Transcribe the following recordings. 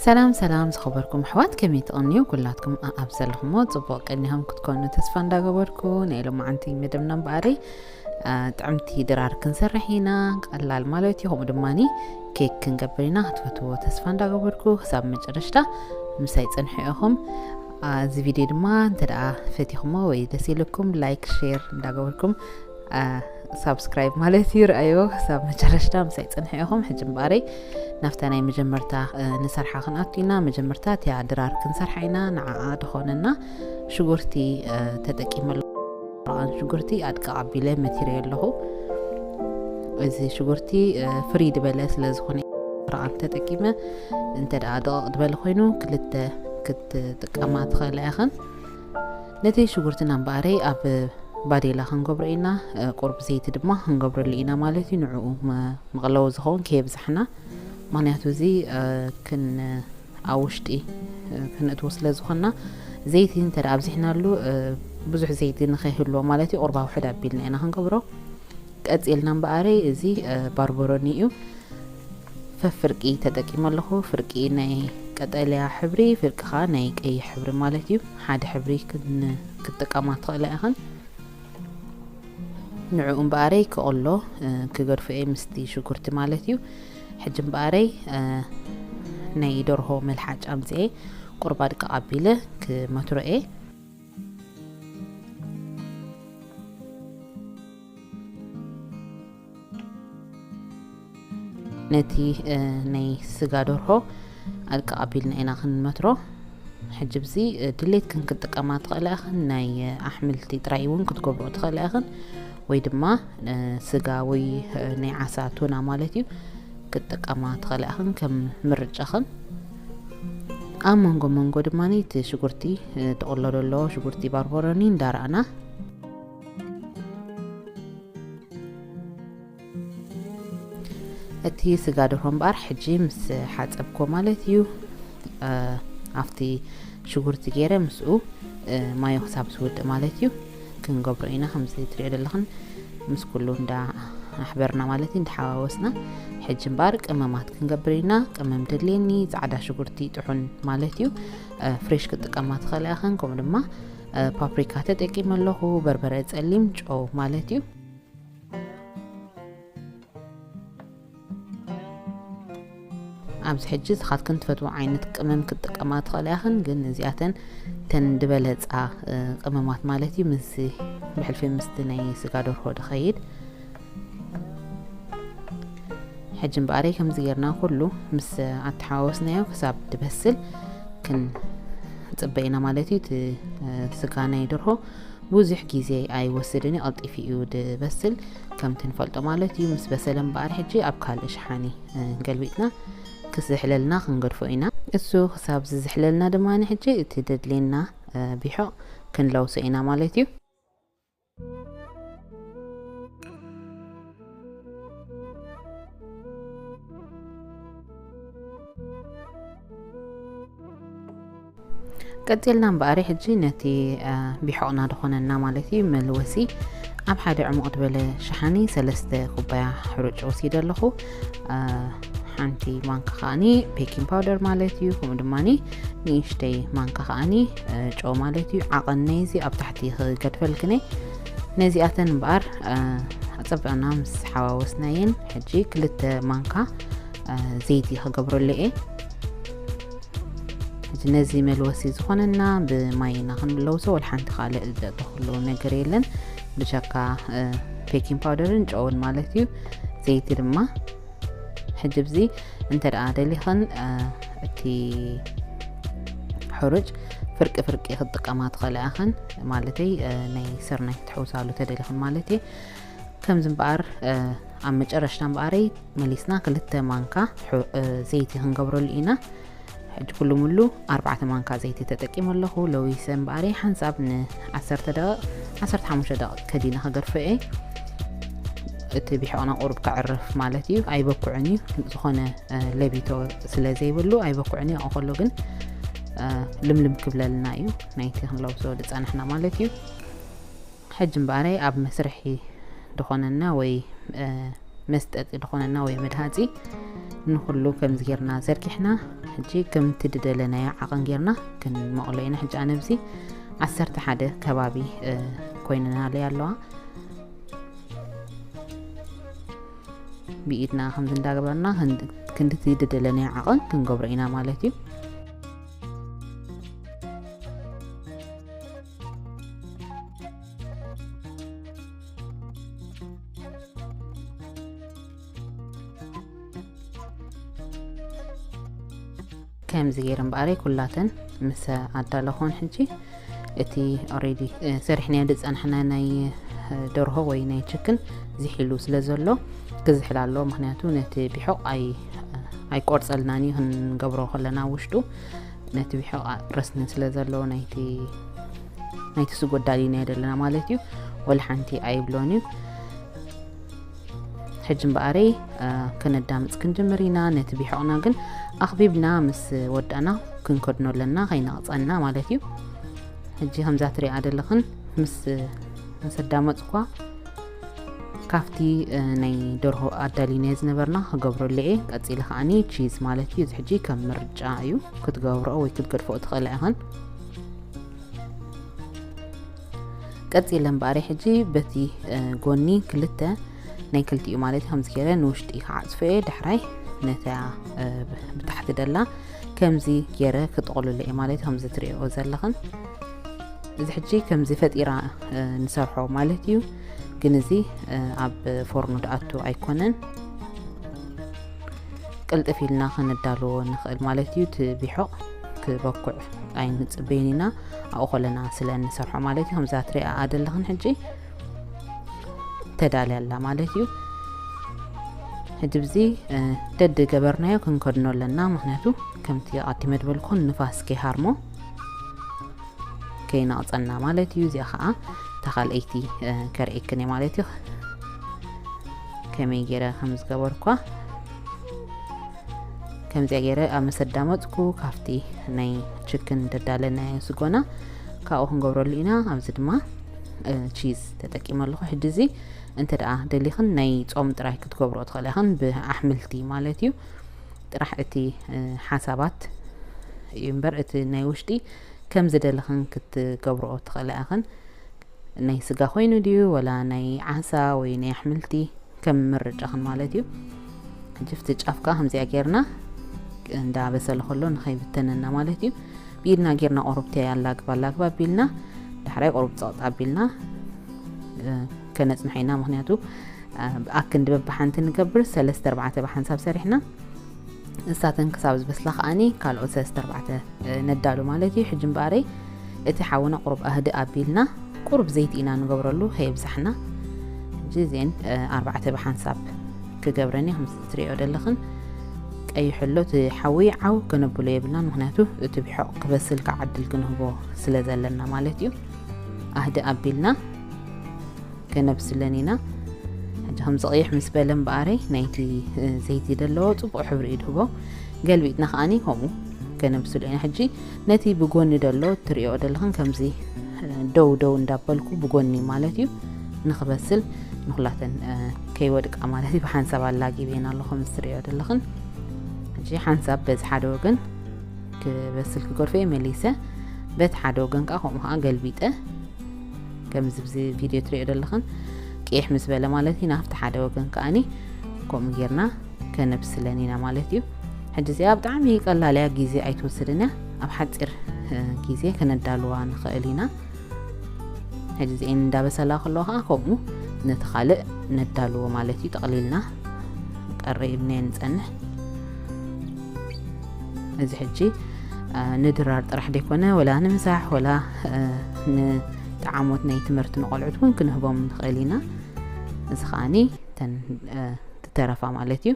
ሰላም ሰላም ዝኸበርኩም ኣሕዋት፣ ከመይ ትቐንዩ? ኩላትኩም ኣኣብ ዘለኹሞ ጽቡቕ ቀኒኹም ክትኮኑ ተስፋ እንዳገበርኩ፣ ናይ ሎማዓንቲ መደብና እምበኣረይ፣ አ፣ ጥዕምቲ ድራር ክንሰርሕ ኢና። ቀላል ማለት እዩ። ከምኡ ድማኒ ኬክ ክንገብር ኢና። ክትፈትዎ ተስፋ እንዳገበርኩ ክሳብ መጨረሽታ ምሳይ ጽንሑ ኢኹም። አ፣ እዚ ቪድዮ ድማ እንተ ደኣ ፈቲኹሞ ወይ ደስ ኢልኩም ላይክ፣ ሼር እንዳገበርኩም፣ አ፣ ሳብስክራይብ ማለት እዩ። ረኣይዎ ክሳብ መጨረሽታ ምሳይ ጽንሑ ኢኹም። ሕጂ እምበኣረይ ናብታ ናይ መጀመርታ፣ እ፣ ንሰርሓ ክንኣቱ ኢና። መጀመርታ እቲኣ ድራር ክንሰርሓ ኢና። ንዓኣ ድኾነና ሽጉርቲ፣ እ፣ ተጠቂመ ኣለኹ። ሽጉርቲ ኣድቅቕ ኣቢለ መቲረዮ ኣለኹ። እዚ ሽጉርቲ፣ እ፣ ፍሪ ድበለ ስለ ዝኾነ ረቓን ተጠቂመ። እንተ ደኣ ደቐቕ ድበለ ኮይኑ ክልተ ክትጥቀማ ትኽእላ ኢኽን። ነቲ ሽጉርትና እምበኣረይ ኣብ ባዴላ ክንገብሮ ኢና፣ እ፣ ቁሩብ ዘይቲ ድማ ክንገብረሉ ኢና ማለት እዩ። ንዕኡ መ-፣ መቕለዊ ዝኸውን ከየብዛሕና፣ ምኽንያቱ እዚ፣ እ፣ ክን-፣ ኣብ ውሽጢ፣ እ፣ ክነእትዎ ስለ ዝኾንና፣ ዘይቲ እንተ ደኣ ኣብዚሕናሉ፣ እ፣ ብዙሕ ዘይቲ ንኸይህልዎ ማለት እዩ፣ ቁሩብ ኣውሕድ ኣቢልና ኢና ክንገብሮ። ቀጺልና እምበኣረይ እዚ፣ እ፣ ባርበሮኒ እዩ። ፈፍርቂ ተጠቂመ ኣለኹ። ፍርቂ ናይ ቀጠልያ ሕብሪ፣ ፍርቂ ኸኣ ናይ ቀይሕ ሕብሪ ማለት እዩ። ሓደ ሕብሪ ክን-፣ ክትጥቀማ ትኽእላ ኢኽን። ንዕኡ እምበኣረይ ክቕሎ፣ እ፣ ክገድፎ እየ ምስቲ ሽጉርቲ ማለት እዩ። ሕጂ እምበኣረይ፣ እ፣ ናይ ደርሆ መልሓጭ ኣምጽኤ ቁሩብ ኣድቅቕ ኣቢለ ክመትሮ እየ። ነቲ፣ እ፣ ናይ ስጋ ደርሆ ኣድቅቕ ኣቢልና ኢና ክንመትሮ። ሕጂ ብዚ፣ እ፣ ድሌትክን ክትጥቀማ ትኽእላ ኢኽን። ናይ፣ እ፣ ኣሕምልቲ ጥራይ እውን ክትገብርኦ ትኽእላ ኢኽን፣ ወይ ድማ፣ እ፣ ስጋ ወይ፣ እ፣ ናይ ዓሳ ቱና ማለት እዩ ክትጥቀማ ትኽእላ ኢኽን ከም ምርጫኽን። ኣብ መንጎ መንጎ ድማ እቲ ሽጉርቲ፣ እ፣ ተቕሎ ዘሎ ሽጉርቲ ባርበሮኒ እንዳረኣና እቲ ስጋ ደርሆ እምበኣር ሕጂ ምስ ሓጸብኮ ማለት እዩ፣ እ፣ ኣብቲ ሽጉርቲ ገይረ ምስኡ፣ እ፣ ማዮ ክሳብ ዝውድእ ማለት እዩ ክንገብሮ ኢና። ከምዚ ትሪኦ ዘለኽን ምስ ኩሉ እንዳ ኣሕበርና ማለት እዩ፣ እንዳ ሓዋወስና። ሕጂ እምበኣር ቅመማት ክንገብር ኢና። ቅመም ደልየኒ ጻዕዳ ሽጉርቲ ጥሑን ማለት እዩ፣ እ፣ ፍሬሽ ክትጥቀማ ትኽእላ ኢኽን። ከምኡ ድማ፣ እ፣ ፓፕሪካ ተጠቂመ ኣለኹ፣ በርበረ ጸሊም፣ ጨው ማለት እዩ። ኣብዚ ሕጂ ንስኻትክን ትፈትዎ ዓይነት ቅመም ክትጥቀማ ትኽእላ ኢኽን፣ ግን እዚኣተን ተን ዝበለጻ፣ እ፣ ቅመማት ማለት እዩ፣ ምስዚ ብሕልፊ ምስቲ ናይ ስጋ ደርሆ ድኸይድ። ሕጂ እምበኣረይ ከምዚ ጌርና ኩሉ ምስ ኣተሓዋወስናዮ ክሳብ ድበስል ክንጽበ ኢና ማለት እዩ። እቲ፣ እ፣ ስጋ ናይ ደርሆ ብዙሕ ግዜ ኣይወስድን እዩ፣ ቀልጢፉ እዩ ድበስል። ከምቲ ንፈልጦ ማለት እዩ፣ ምስ በሰለ እምበኣር ሕጂ ኣብ ካልእ ሸሓኒ፣ እ፣ ገልቢጥና ክዝሕለልና ክንገድፎ ኢና። እሱ ክሳብ ዝዝሕለልና ድማ ሕጂ እቲ ደድልየና፣ እ፣ ቢሖቕ ክንለውሶ ኢና ማለት እዩ። ቀጺልና እምበኣር ሕጂ ነቲ፣ እ፣ ቢሖቕና ዝኾነና ማለት እዩ መልወሲ ኣብ ሓደ ዕሙቕ ዝበለ ሸሓኒ ሰለስተ ኩባያ ሕሩጭ ወሲደ ኣለኹ። እ፣ ሓንቲ ማንካ ከኣኒ ቤኪንግ ፓውደር ማለት እዩ፣ ከምኡ ድማኒ ንእሽተይ ማንካ ከኣኒ፣ እ፣ ጨው ማለት እዩ። ዓቐን ናይዚ ኣብ ታሕቲ ክገድፈልክን እየ። ነዚኣተን እምበኣር፣ እ፣ ኣጸቢቕና ምስ ሓዋወስናየን፣ ሕጂ ክልተ ማንካ፣ እ፣ ዘይቲ ክገብረሉ እየ። ሕጂ ነዚ መልወሲ ዝኾነና ብማይ ኢና ክንለውሶ፣ ወላ ሓንቲ ካልእ ዘእተኽሉ ነገር የለን። ብጀካ፣ እ፣ ቤኪንግ ፓውደርን ጨውን ማለት እዩ። ዘይቲ ድማ ሕጂ ብዚ እንተ ደኣ ደሊኽን፣ እ፣ እቲ ሕሩጭ ፍርቂ ፍርቂ ክትጥቀማ ትኽእላ ኢኽን። ማለተይ፣ እ፣ ናይ ስርናይ ክትሕውሳሉ ተደሊኽን ማለት እዩ። ከምዚ እምበኣር፣ እ፣ ኣብ መጨረሽታ እምበኣረይ መሊስና ክልተ ማንካ ሑ-፣ እ፣ ዘይቲ ክንገብረሉ ኢና። ሕጂ ኩሉ ሙሉ ኣርባዕተ ማንካ ዘይቲ ተጠቂመ ኣለኹ። ለዊሰ እምበኣረይ ሓንሳብ ንዓሰርተ ደቂቕ፣ ዓሰርተ ሓሙሽተ ደቂቕ ከዲነ ክገድፎ እየ። እቲ ቢሖቕና ቁሩብ ከዕርፍ ማለት እዩ። ኣይበኩዕን እዩ። ዝኾነ፣ እ፣ ለቢቶ ስለ ዘይብሉ ኣይበኩዕን እዩ። ኣብኡ ከሎ ግን፣ እ፣ ልምልም ክብለልና እዩ። ናይቲ ክንለውሶ ዝጸናሕና ማለት እዩ። ሕጂ እምበኣረይ ኣብ መስርሒ ዝኾነና ወይ፣ እ፣ መስጠጢ ዝኾነና ወይ መድሃጺ ንኹሉ ከምዚ ጌርና ዘርጊሕና፣ ሕጂ ከምቲ ድደለናዮ ዓቐን ጌርና ክንመቕሎ ኢና። ሕጂ ኣነ ኣብዚ ዓሰርተ ሓደ ከባቢ ኮይነናለይ ኣለዋ። ብኢድና ከምዚ እንዳገበርና ክንድቲ ድደለናዮ ዓቐን ክንገብሮ ኢና ማለት እዩ። ከምዚ ገይረ እምበኣረይ ኩላተን ምስ ኣዳለኹን ሕጂ እቲ ኦሬዲ ሰሪሕናዮ ዝፀናሕና ናይ ደርሆ ወይ ናይ ችክን ዝሒሉ ስለ ዘሎ ክዝሕል ኣሎ። ምክንያቱ ነቲ ቢሖቕ ኣይቆርፀልናን እዩ ክንገብሮ ከለና ውሽጡ ነቲ ቢሖቕ ረስኒ ስለ ዘለዎ ናይቲ ናይቲ ስጎ ኣዳሊናዮ ዘለና ማለት እዩ። ወላ ሓንቲ ኣይብሎን እዩ። ሕጂ እምበኣረይ ከነዳምፅ ክንጅምር ኢና። ነቲ ቢሖቕና ግን ኣኽቢብና ምስ ወዳእና ክንከድኖ ኣለና፣ ከይነቕፀና ማለት እዩ። ሕጂ ከምዛ ትሪኣ ዘለኽን ምስ ምስ ኣዳመፅኳ ካብቲ ናይ ደርሆ ኣዳሊናዮ ዝነበርና ክገብረሉ እየ። ቀፂለ ከዓኒ ቺዝ ማለት እዩ። እዚ ሕጂ ከም ምርጫ እዩ፣ ክትገብርኦ ወይ ክትገድፍኦ ትኽእላ ኢኽን። ቀፂለ እምበኣረይ ሕጂ በቲ ጎኒ ክልተ ናይ ክልቲኡ ማለት ከምዚ ገይረ ንውሽጢ ክዓፅፎ እየ። ዳሕራይ ነታ ብታሕቲ ደላ ከምዚ ገይረ ክጥቕልሎ እየ ማለት ከምዚ ትሪኦ ዘለኽን። እዚ ሕጂ ከምዚ ፈጢራ ንሰርሖ ማለት እዩ። ግን እዚ ኣብ ፎርኖ ድኣቱ ኣይኮነን። ቅልጥፍ ኢልና ከነዳልዎ ንኽእል ማለት እዩ። እቲ ቢሖቕ ክበኩዕ ኣይንጽበይን ኢና፣ ኣብኡ ከለና ስለ እንሰርሖ ማለት እዩ። ከምዛ ትሪኣ ዘለኽን ሕጂ ተዳልያ ኣላ ማለት እዩ። ሕጂ ብዚ ደድ ገበርናዮ ክንከድኖ ኣለና። ምክንያቱ ከምቲ ኣቐዲመ ዝበልኩን ንፋስ ከይሃርሞ ከይነቕጸና ማለት እዩ። እዚኣ ከዓ እታ ካልኣይቲ ከርእየክን እየ ማለት እዩ። ከመይ ገይረ ከም ዝገበርኳ ከምዚኣ ገይረ ኣብ መሰዳ መፅኩ ካብቲ ናይ ችክን ደዳለናዮ ስጎና ካብኡ ክንገብረሉ ኢና። ኣብዚ ድማ ቺዝ ተጠቂመ ኣለኹ። ሕጂ እዚ እንተ ደኣ ደሊኽን ናይ ጾም ጥራይ ክትገብርኦ ትኽእላ ኢኽን ብኣሕምልቲ ማለት እዩ። ጥራሕ እቲ ሓሳባት እዩ እምበር እቲ ናይ ውሽጢ ከም ዝደለኽን ክትገብርኦ ትኽእላ ኢኽን። ናይ ስጋ ኮይኑ ድዩ ወላ ናይ ዓሳ ወይ ናይ ኣሕምልቲ ከም ምርጫኽን ማለት እዩ። ሕጂ ፍቲ ጫፍካ ከምዚኣ ጌርና እንዳ በሰለ ከሎ ንኸይብተነና ማለት እዩ። ብኢድና ጌርና ቁሩብ ተይ ኣላግባ ኣላግባ ኣቢልና ዳሕራይ ቁሩብ ጸቕጥ ኣቢልና ከነጽንሖ ኢና። ምክንያቱ ኣክንዲ በብሓንቲ ንገብር ሰለስተ ኣርባዕተ ብሓንሳብ ሰሪሕና እሳተን ክሳብ ዝበስላ ከዓኒ ካልኦት ሰለስተ ኣርባዕተ ነዳሉ ማለት እዩ። ሕጂ እምበኣረይ እቲ ሓውና ቁሩብ ኣህድእ ኣቢልና ቁሩብ ዘይቲ ኢና ንገብረሉ ከየብዛሕና። ሕጂ እዚአን ኣርባዕተ ብሓንሳብ ክገብረኒ ከም ትሪኦ ዘለኽን ቀይሕሎ እቲ ሓዊ ዓው ከነብሎ የብልናን። ምክንያቱ እቲ ቢሖቕ ክበስል ከዓ ዕድል ክንህቦ ስለ ዘለና ማለት እዩ። ኣህድእ ኣቢልና ከነብስለን ኢና። ሕጂ ከምዚ ቀይሕ ምስ በለ እምበኣረይ ናይቲ ዘይቲ ዘለዎ ፅቡቕ ሕብሪ እዩ ድህቦ። ገልቢጥና ከዓኒ ከምኡ ከነብስሎ ኢና። ሕጂ ነቲ ብጎኒ ዘሎ ትሪኦ ዘለኽን ከምዚ ደው ደው እንዳበልኩ ብጎኒ ማለት እዩ ንኽበስል ንኩላተን ከይወድቃ ማለት እዩ ብሓንሳብ ኣላጊበን ኣለኹ ምስ ትሪኦ ዘለኽን። ሕጂ ሓንሳብ በዚ ሓደ ወገን ክበስል ክገድፎ እየ መሊሰ በቲ ሓደ ወገን ከዓ ከምኡ ከዓ ገልቢጠ ከምዚ ብዚ ቪድዮ ትሪኦ ዘለኽን ቅይሕ ምስ በለ ማለት እዩ ናብቲ ሓደ ወገን ከዓኒ ከምኡ ጌርና ከነብስለን ኢና ማለት እዩ። ሕጂ እዚኣ ብጣዕሚ ቀላል እያ፣ ግዜ ኣይትወስድን እያ። ኣብ ሓፂር ግዜ ከነዳልዋ ንኽእል ኢና። ሕጂ እዚአን እንዳበሰላ ከለዋ ከዓ ከምኡ ነቲ ካልእ ነዳልዎ ማለት እዩ። ጠቕሊልና ቀረይብናዮ ንፀንሕ። እዚ ሕጂ ንድራር ጥራሕ ደይኮነ ወላ ንምሳሕ ወላ ንጠዓሞት ናይ ትምህርቲ ንቆልዑት እውን ክንህቦም ንኽእል ኢና። እዚ ከዓኒ ተን ትተረፋ ማለት እዩ።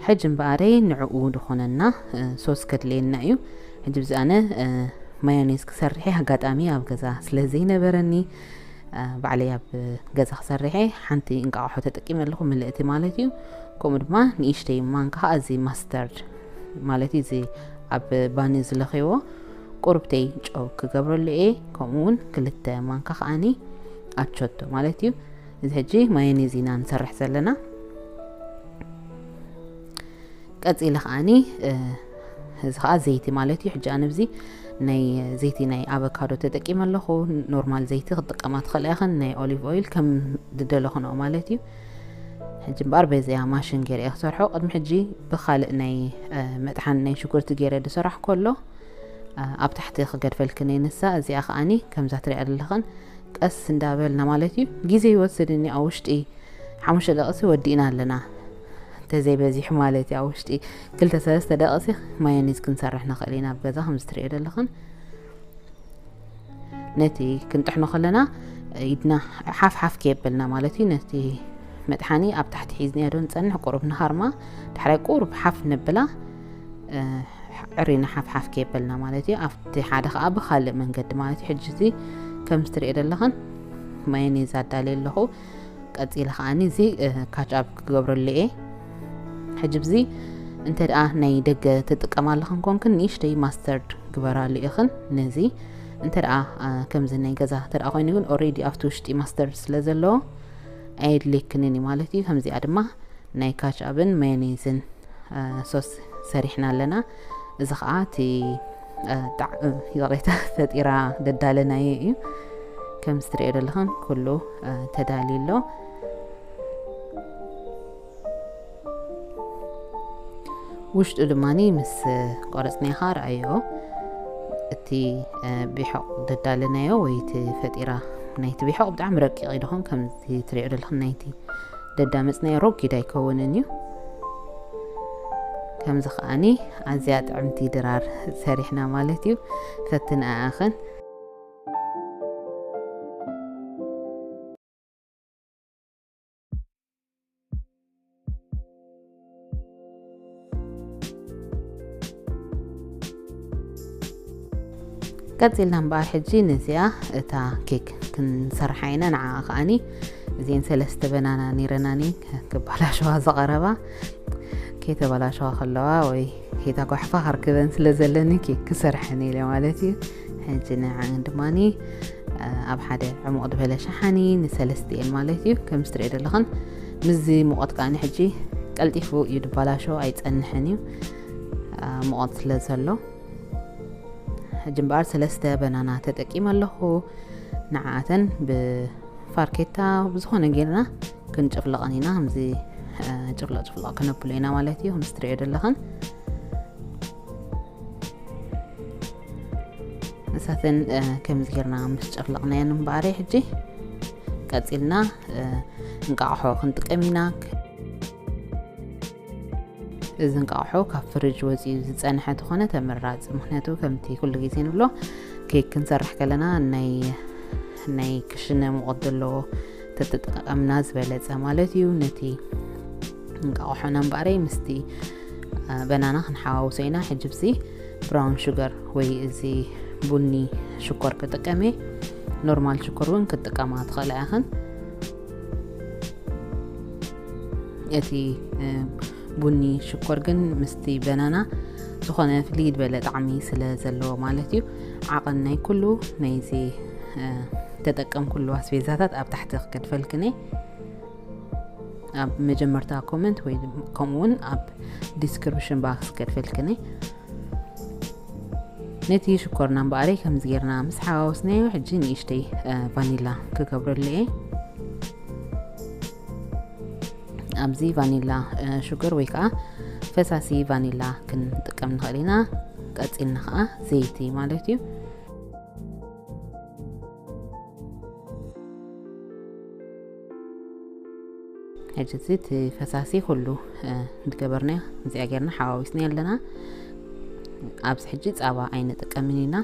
ሕጂ እምበኣረይ ንዕኡ ዝኾነና ሶስ ከድልየና እዩ። ሕጂ ብዚ ኣነ ማዮኔዝ ክሰርሕ ኣጋጣሚ ኣብ ገዛ ስለ ዘይነበረኒ ባዕለይ ኣብ ገዛ ክሰርሕ ሓንቲ እንቃቕሖ ተጠቂመ ኣለኹ ምልእቲ ማለት እዩ። ከምኡ ድማ ንእሽተይ ማንካ እዚ ማስተርድ ማለት እዚ ኣብ ባኒ ዝለኸይዎ ቁርብተይ ጨው ክገብረሉ እየ። ከምኡ እውን ክልተ ማንካ ከዓኒ ኣቾቶ ማለት እዩ። እዚ ሕጂ ማዮኔዝ ኢና ንሰርሕ ዘለና። ቀፂለ ከዓኒ እዚ ከዓ ዘይቲ ማለት እዩ። ሕጂ ኣነ ኣብዚ ናይ ዘይቲ ናይ ኣቨካዶ ተጠቂመ ኣለኹ። ኖርማል ዘይቲ ክትጥቀማ ትኽእላ ኢኽን፣ ናይ ኦሊቭ ኦይል ከም ዝደለኽንኦ ማለት እዩ። ሕጂ እምበኣር በዚኣ ማሽን ገይረ እየ ክሰርሖ። ቅድሚ ሕጂ ብኻልእ ናይ መጥሓን ናይ ሽጉርቲ ገይረ ዝሰራሕ ከሎ ኣብ ታሕቲ ክገድፈልክን እየ ንሳ። እዚኣ ከዓኒ ከምዛ ትሪኣ ዘለኽን ቀስ እንዳበልና ማለት እዩ። ግዜ ይወስድ እኒ ኣብ ውሽጢ ሓሙሽተ ደቂሲ ወዲእና ኣለና። እንተዘይበዚሑ ማለት እዩ። ኣብ ውሽጢ ክልተ ሰለስተ ደቂሲ ማዮኔዝ ክንሰርሕ ንኽእል ኢና ኣብ ገዛ ከምዚ ትሪኦ ዘለኽን። ነቲ ክንጥሕኖ ከለና ኢድና ሓፍ ሓፍ ከየበልና ማለት እዩ። ነቲ መጥሓኒ ኣብ ታሕቲ ሒዝናዮ ዶ ንፀንሕ ቁሩብ ንሃርማ፣ ዳሕራይ ቁሩብ ሓፍ ነብላ። ዕሪና ሓፍ ሓፍ ከየበልና ማለት እዩ። ኣብቲ ሓደ ከዓ ብካልእ መንገዲ ማለት እዩ። ሕጂ እዚ ከም ዝትሪኦ ዘለኽን ማዮኔዝ ኣዳልየ ኣለኹ። ቀፂለ ከዓኒ እዚ ካች ኣፕ ክገብረሉ እየ። ሕጂ ብዚ እንተ ደኣ ናይ ደገ ትጥቀማ ኣለኽን ኮንክን ንእሽተይ ማስተርድ ግበራሉ ኢኽን። ነዚ እንተ ደኣ ከምዚ ናይ ገዛ እንተ ደኣ ኮይኑ ግን ኦሬዲ ኣብቲ ውሽጢ ማስተርድ ስለ ዘለዎ ኣየድልየክንን እዩ ማለት እዩ። ከምዚኣ ድማ ናይ ካች ኣፕን ማዮኔዝን ሶስ ሰሪሕና ኣለና። እዚ ከዓ እቲ ይቕሬታ ፈጢራ ደዳለናዮ እዩ። ከም ዝትሪኦ ዘለኽን ኩሉ ተዳልዩ ኣሎ። ውሽጡ ድማ ምስ ቆረፅናዮ ከዓ ረኣዮ። እቲ ቢሖቕ ደዳለናዮ ወይ እቲ ፈጢራ ናይቲ ቢሖቕ ብጣዕሚ ረቂቕ እዩ። ድኹን ከምዚ ትሪኦ ዘለኽን ናይቲ ደዳመፅናዮ ሮጊድ ኣይከውንን እዩ። ከምዚ ከዓኒ ኣዝያ ጥዕምቲ ድራር ሰሪሕና ማለት እዩ። ፈትንኣኽን። ቀፂልና እምበኣር ሕጂ ነዚኣ እታ ኬክ ክንሰርሓ ኢና። ንዓ ከዓኒ እዚን ሰለስተ በናና ነይረናኒ ክባላሸዋ ዝቐረባ፣ ከይተባላሸዋ ከለዋ ወይ ከይታ ጓሕፋ ከርክበን ስለ ዘለኒ ኬክ ክሰርሐን ኢለ ማለት እዩ። ሕጂ ንዓን ድማኒ ኣብ ሓደ ዕሙቕ ዝበለ ሸሓኒ ንሰለስቲኤን ማለት እዩ። ከም ዝትሪኦ ዘለኽን ምስዚ ሙቐት ከዓኒ ሕጂ ቀልጢፉ እዩ ድባላሾ፣ ኣይጸንሕን እዩ ሙቐት ስለ ዘሎ። ሕጂ እምበኣር ሰለስተ በናና ተጠቂመ ኣለኹ። ንዓኣተን ብፋርኬታ ብዝኾነ ጌርና ክንጭፍለቐን ኢና። ከምዚ ጭፍለቕ ጭፍለቕ ክነብሎ ኢና ማለት እዩ። ከምዚ ትሪኦ ዘለኽን ንሳተን ከምዚ ጌርና ምስ ጨፍለቕናየን እምበኣር ሕጂ ቀፂልና እንቃቕሖ ክንጥቀም ኢና። እዚ እንቃቕሖ ካብ ፍርጅ ወፂኡ ዝፀንሐ ተኾነ ተመራፂ። ምኽንያቱ ከምቲ ኩሉ ግዜ ንብሎ ኬክ ክንሰርሕ ከለና ናይ ናይ ክሽነ ሙቐት ዘለዎ ተተጠቀምና ዝበለፀ ማለት እዩ። ነቲ እንቃቕሖና እምበኣረይ ምስቲ በናና ክንሓዋውሶ ኢና። ሕጂ ብዚ ብራውን ሹገር ወይ እዚ ቡኒ ሽኮር ክጥቀም እየ። ኖርማል ሽኮር እውን ክትጥቀማ ትኽእላ ኢኽን። እቲ ቡኒ ሽኮር ግን ምስቲ በናና ዝኾነ ፍልይ ዝበለ ጣዕሚ ስለ ዘለዎ ማለት እዩ። ዓቐን ናይ ኩሉ ናይዚ ተጠቀምኩሉ ኣስቤዛታት ኣብ ታሕቲ ክገድፈልክን እየ። ኣብ መጀመርታ ኮመንት ወይ ከምኡ እውን ኣብ ዲስክሪፕሽን ባክስ ክገድፈልክን እየ። ነቲ ሽኮርና እምበኣረይ ከምዚ ጌርና ምስ ሓዋወስናዮ ሕጂ ንእሽተይ ቫኒላ ክገብረሉ እየ። ኣብዚ ቫኒላ ሹገር ወይ ከዓ ፈሳሲ ቫኒላ ክንጥቀም ንኽእል ኢና። ቀፂልና ከዓ ዘይቲ ማለት እዩ። ሕጂ እዚ እቲ ፈሳሲ ኩሉ ዝገበርናዮ እዚኣ ጌርና ሓዋዊስና ኣለና። ኣብዚ ሕጂ ፃባ ኣይንጥቀምን ኢና።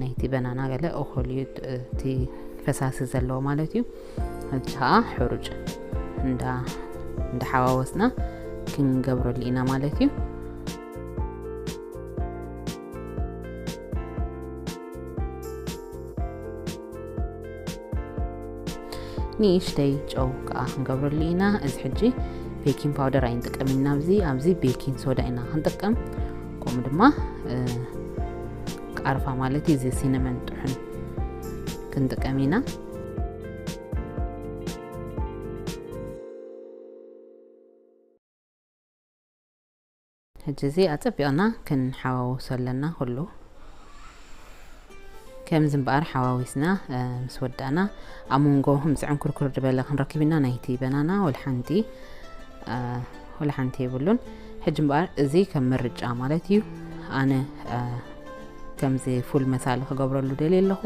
ናይቲ በናና ገለ እኹል እዩ እቲ ፈሳሲ ዘለዎ ማለት እዩ። ሕጂ ከዓ ሕሩጭ እንዳ እንዳሓዋወስና ክንገብረሉ ኢና ማለት እዩ። ንእሽተይ ጨው ከዓ ክንገብረሉ ኢና። እዚ ሕጂ ቤኪንግ ፓውደር ኣይንጥቀምን ኢና። ኣብዚ ኣብዚ ቤኪንግ ሶዳ ኢና ክንጥቀም። ከምኡ ድማ እ፣ ቃ ኣርፋ ማለት እዩ። እዚ ሲነመን ጥሑን ክንጥቀም ኢና። ሕጂ እዚ ኣጸቢቕና ክንሓዋውሶ ኣለና። ኩሉ ከምዚ እምበኣር ሓዋዊስና ምስ ወዳእና፣ ኣብ መንጎ ከምዚ ዕንኩርኩር ዝበለ ክንረክብ ኢና። ናይቲ በናና ወላ ሓንቲ ወላ ሓንቲ የብሉን። ሕጂ እምበኣር እዚ ከም ምርጫ ማለት እዩ። ኣነ ከምዚ ፉል መሳሊ ክገብረሉ ደልየ ኣለኹ።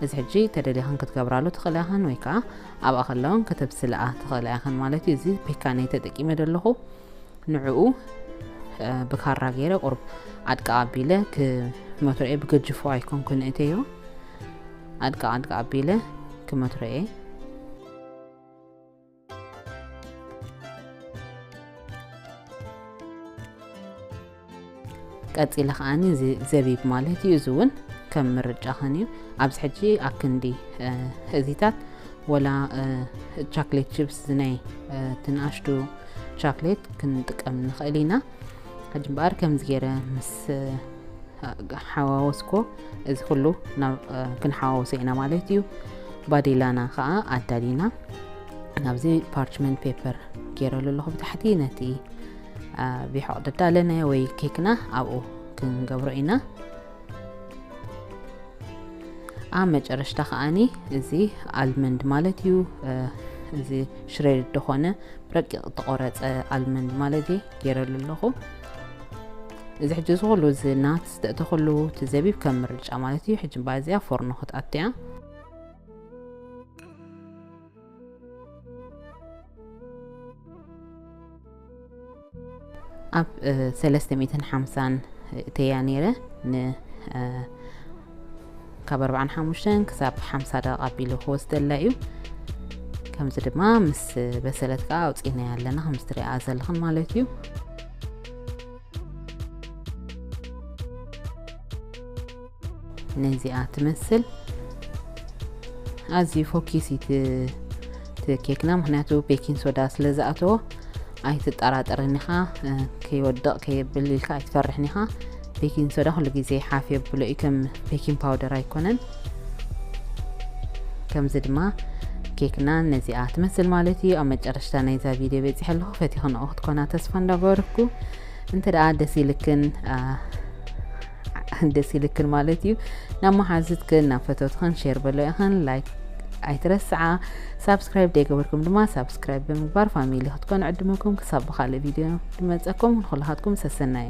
እዚ ሕጂ ተደሊኽን ክትገብራሉ ትኽእላ ኢኽን፣ ወይ ከዓ ኣብኣ ከለውን ከተብስልኣ ትኽእላ ኢኽን ማለት እዩ። እዚ ፔካነይ ተጠቂመ ዘለኹ። ንዕኡ ብካራ ገይረ ቁሩብ ኣድቃ ኣቢለ ክመትሮ'የ። ብገጅፎ ኣይኮንኩን እተዮ፣ ኣድቃ ኣድቃ ኣቢለ ክመትሮ'የ። ቀጺለ ከኣኒ እዚ ዘቢብ ማለት እዩ። እዚ እውን ከም ምርጫኽን እዩ። ኣብዚ ሕጂ ኣክንዲ እዚታት ወላ ቻክሌት ችፕስ፣ እዚ ናይ ትንኣሽቱ ቻክሌት ክንጥቀም ንኽእል ኢና። ሕጂ እምበኣር ከምዚ ገይረ ምስ ሓዋወስኮ፣ እዚ ኩሉ ናብ ክንሓዋወሶ ኢና ማለት እዩ። ባዴላና ከዓ ኣዳሊና ናብዚ ፓርችመንት ፔፐር ገይረሉ ኣለኹ ብታሕቲ፣ ነቲ ቢሖቕ ደዳለናዮ ወይ ኬክና ኣብኡ ክንገብሮ ኢና። ኣብ መጨረሽታ ከኣኒ እዚ ኣልመንድ ማለት እዩ፣ እዚ ሽሬድ ዝኾነ ረቂቕ ተቆረጸ ኣልመንድ ማለት እዩ ገይረሉ ኣለኹ። እዚ ሕጂ እዚ ኩሉ እዚ ናትስ ተእተኽሉ እቲ ዘቢብ ከም ምርጫ ማለት እዩ። ሕጂ እምበኣር እዚኣ ፎርኖ ክትኣትያ። ኣብ ሰለስተ ሚእትን ሓምሳን እተያ ነይረ ን ካብ ኣርባዓን ሓሙሽተን ክሳብ ሓምሳ ደቂቕ ኣቢሉ ክወስደላ እዩ። ከምዚ ድማ ምስ በሰለት ከዓ ኣውፂእናያ ኣለና፣ ከምዚ ትሪኣ ዘለኽን ማለት እዩ። ነዚኣ ትመስል። ኣዝዩ ፎኪስ እዩ እቲ ኬክና፣ ምክንያቱ ቤኪንግ ሶዳ ስለ ዝኣተዎ ኣይትጠራጠርን ኢኻ። ከይወድቕ ከየብል ኢልካ ኣይትፈርሕን ኢኻ። ቤኪንግ ሶዳ ኩሉ ግዜ ሓፍ የብሎ እዩ፣ ከም ቤኪንግ ፓውደር ኣይኮነን። ከምዚ ድማ ኬክና ነዚኣ ትመስል ማለት እዩ። ኣብ መጨረሽታ ናይዛ ቪድዮ በፂሐ ኣለኹ። ፈቲኽንኦ ክትኮና ተስፋ እንዳገበርኩ፣ እንተ ደኣ ደስ ኢልክን ደስ ኢልክን ማለት እዩ፣ ናብ መሓዙትክን ናብ ፈተውትኽን ሼር በሎ ኢኽን። ላይክ ኣይትረስዓ። ሳብስክራይብ ደይገበርኩም ድማ ሳብስክራይብ ብምግባር ፋሚሊ ክትኮኑ ዕድመኩም። ክሳብ ብኻልእ ቪድዮ ድመፀኩም ንኩላኻትኩም ሰሰናዩ።